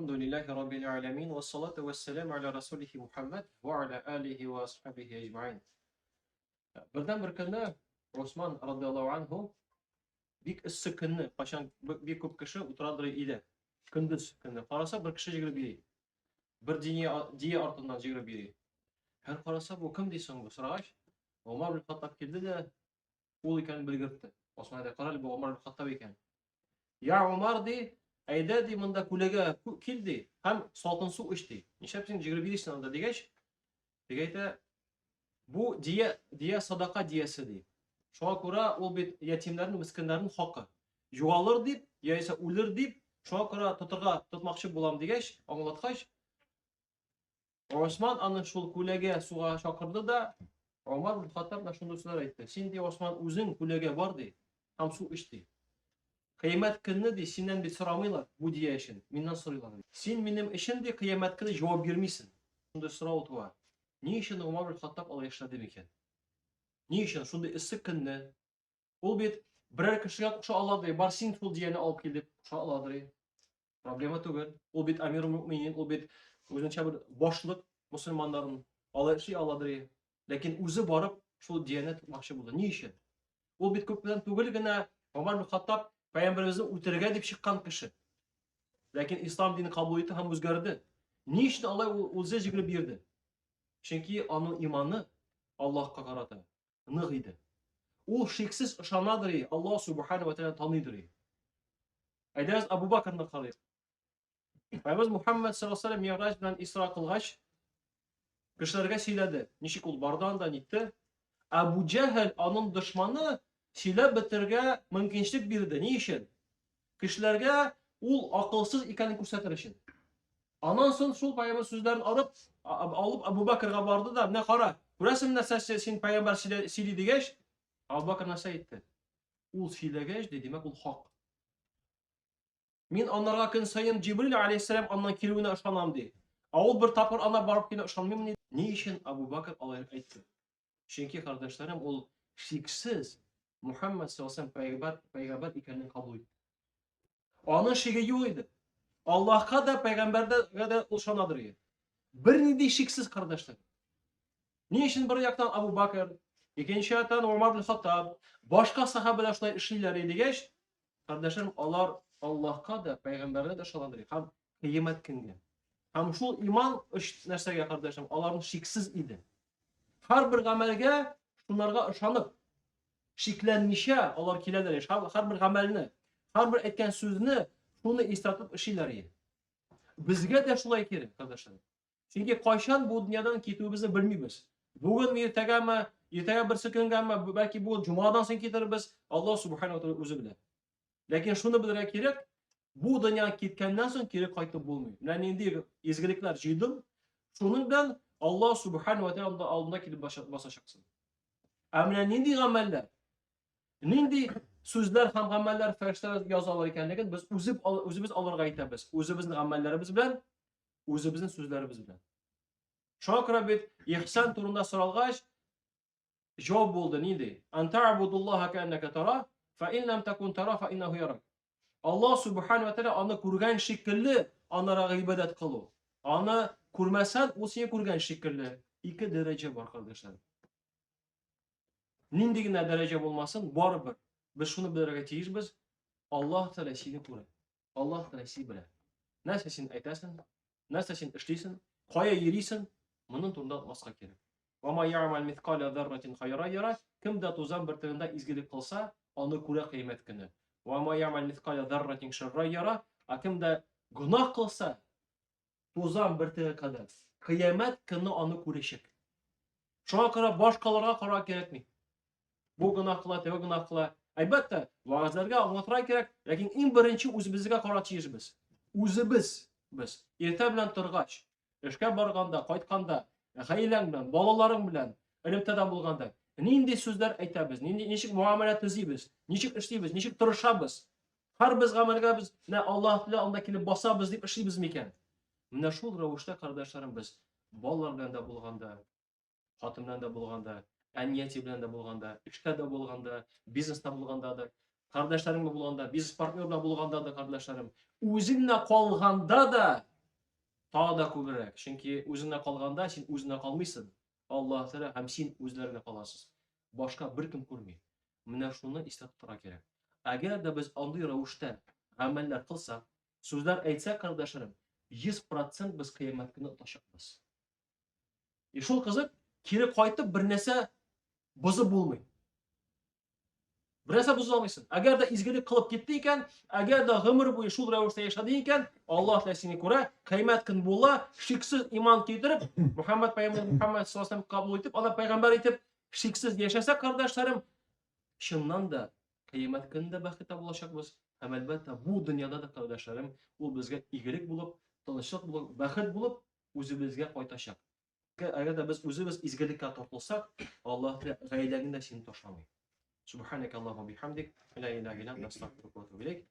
Әлхәмдүлилләһи раббил аләмин вассалату вассаламу аля расулихи Мухаммад ва аля алихи ва асхабихи әҗмәин. Бердән бер көнне Усман радиаллаһу анһу бик эссе көнне, кайчан бик күп кеше утырадыр иде. Көндез көнне караса, бер кеше җигереп йөри. Бер дини дия артыннан җигереп йөри. Һәм караса, бу кем дисең бу сорагач, Умар бин Хаттаб килде дә ул икәнен белгертте. Осман әйтә, карале, бу Умар бин Хаттаб икән. Я Умар ди, әйдә ди монда күләгә кил ди һәм салкын су эч ди. Нишләп син җигереп йөрисең анда дигәч, теге әйтә, бу дия, дия садака диясе ди. Шуңа күрә ул бит ятимнәрнең, мескеннәрнең хакы. Югалыр дип, яисә үлер дип, шуңа күрә тотырга тотмакчы булам дигәч, аңлаткач, Осман аны шул күләгә суга чакырды да, Омар бин Хаттаб менә шундый сүзләр әйтте. Син ди, Осман, үзең күләгә бар ди, һәм су эч ди. Кыямәт көнне ди, синнән бит сорамыйлар бу дия өчен, миннән сорыйлар ди. Син минем өчен ди, кыямәт көне җавап бирмисең. Шундый сорау туа. Ни өчен Омар бин Хаттаб алай эшләде микән? Ни өчен шундый эссе көнне ул бит берәр кешегә куша ала ди, бар син шул дияне алып кил дип куша ала ди. Проблема түгел. Ул бит әмир мөминин, ул бит үзенчә бер башлык мөселманнарын алай эшли аладыр. Ләкин үзе барып шул дияне тотмакчы булды. Ни өчен? Ул бит күптән түгел генә Гомәр бин Хаттаб пәйгамбәребезне үтерергә дип чыккан кеше. Ләкин ислам динен кабул итте һәм үзгәрде. Ни өчен алай ул үзе җигелеп йөрде? Чөнки аның иманы Аллаһка карата нык иде. Ул шиксез ышанадыр, Аллаһ субхана ва тааля таныйдыр. Әйдәгез Абу Бакрны карыйк. Пәйгамбәребез Мухаммад саллаллаху алейһи Мигъраҗ белән Исра кылгач, кешеләргә сөйләде. Ничек ул барды анда, нитте. Абу Җәһел аның дошманы сөйләп бетерергә мөмкинчелек бирде. Ни өчен? Кешеләргә ул акылсыз икәнен күрсәтер өчен. Аннан соң шул пәйгамбәр сүзләрен алып, алып Абу Бакрга барды да, менә кара, күрәсеңме нәрсә син пәйгамбәр сөйли дигәч, Абу Бакр нәрсә әйтте? Ул сөйләгәч, ди, димәк, ул хак. Мин анарга көн саен Җибрил алейһиссәлам аннан килүенә ышанам, ди. Ә ул бер тапкыр ана барып килә ышанмыйм, ди. Ни өчен Абу Бакр алай әйтте? Чөнки, кардәшләрем, ул шиксез Мухаммад саллаллаху алейһи пәйгамбәр, пәйгамбәр икәнен кабул итте. Аның шиге юк иде. Аллаһка да, пәйгамбәргә дә ул ышанадыр иде. Бернинди шиксез, кардәшләр. Ни өчен бер яктан Абу Бакр, икенче яктан Умар бин Хаттаб, башка сахабәләр шулай эшлиләр иде дигәч, кардәшләрем, алар Аллаһка да, пәйгамбәргә дә ышаналар һәм кыямәт көнгә. Һәм шул иман өч нәрсәгә, кардәшем, аларның шиксез иде. Һәрбер гамәлгә шунарга ышанып, шикләнмичә алар киләләр. Һәрбер гамәлне, һәрбер әйткән сүзне шуны истә тотып эшлиләр иде. Безгә дә шулай кирәк, кардәшләр. Чөнки кайчан бу дөньядан китүебезне белмибез. Бүгенме, иртәгәме, иртәгә берсе көнгәме, бәлки бүген җомгадан соң китербез, Аллаһ субхана ва тааля үзе белә. Ләкин шуны белергә кирәк, бу дөньядан киткәннән соң кире кайтып булмый. Менә нинди изгелекләр җыйдың, шуның белән Аллаһ субхана ва тааля алдында килеп басачаксың. Ә менә нинди гамәлләр, нинди сүзләр һәм гамәлләр фәрештәләр язалар икәнлеген без үзебез алырга әйтәбез. Үзебезнең гамәлләребез белән үзебезнең сүзләребез белән. Шуңа күрә бит ихсан турында соралгач, җавап булды нинди? Ан та'будуллаһа кa'аннака тара, фа ин лам такун тара фа иннаху ярак. Аллаһ субхану ва тааля аны күргән шикелле анара гыйбадәт кылу. Аны күрмәсән, ул сине күргән шикелле. Ике дәрәҗә бар, кардәшләр. Нинди генә дәрәҗә булмасын, барыбер без шуны белергә тиешбез. Аллаһ Тәгалә сине күрә. Аллаһ Тәгалә сине белә. Нәрсә син әйтәсең, нәрсә син эшлисең, кая йөрисең, моның турында онытмаска кирәк. Ва ма я'мал мithqala зарратин хайра яра, кем дә тузан бөртегендә изгелек кылса, аны күрә кыямәт көне. Ва ма я'мал мithqala зарратин шарра яра, ә кем дә гөнаһ кылса, тузан бөртеге кадәр, кыямәт көне аны күрәчәк. Шуңа күрә башкаларга карарга кирәкми. Бу гөнаһ кыла, теге гөнаһ кыла. Әлбәттә, вәгазьләргә аңлатырга кирәк, ләкин иң беренче үзебезгә карарга тиешбез. Үзебез без иртә белән торгач, эшкә барганда, кайтканда, гаиләң белән, балаларың белән элемтәдә булганда, нинди сүзләр әйтәбез, нинди ничек муамәлә төзибез, ничек эшлибез, ничек тырышабыз. Һәр без гамәлгә без менә Аллаһ Тәгалә анда килеп басабыз дип эшлибез микән? Менә шул рәвештә, кардәшләрем, без балалар белән дә булганда, хатын белән дә булганда, әни-әти белән дә булганда, эштә дә булганда, бизнеста булганда да, кардәшләрең белән булганда, бизнес партнер белән булганда да, кардәшләрем, үзең генә калганда да. Тагы да күбрәк, чөнки үзеңә калганда син үзеңә калмыйсың. Аллаһ Тәгалә һәм син үзләреңә каласыз. Башка беркем күрми. Менә шуны истә тотарга кирәк. Әгәр дә без андый рәвештә гамәлләр кылсак, сүзләр әйтсәк, кардәшләрем, 100% без кыямәт көне отачакбыз. И шул кызык, кире кайтып бер нәрсә бозып булмый. Бер нәрсә боза алмыйсың. Әгәр дә изгелек кылып китте икән, әгәр дә гомер буе шул рәвештә яшәде икән, Аллаһ Тәгалә сине күрә, кыямәт көн була, шиксез иман китереп, Мухаммад пәйгамбәр Мухаммад саллаллаху алейһи кабул итеп, аны пәйгамбәр итеп, шиксез яшәсә, кардәшләрем, чыннан да кыямәт көнендә бәхеттә булачакбыз. Һәм әлбәттә, бу дөньяда да, кардәшләрем, ул безгә игелек булып, тынычлык булып, бәхет булып үзебезгә кайтачак. Әгәр дә без үзебез изгелеккә тартылсак, Аллаһ Тәгалә гаиләңне дә сине ташламый. Субханaka Аллаһумма бихамдик, ла илаһа илля анта, астагфирука ва атубу илейк.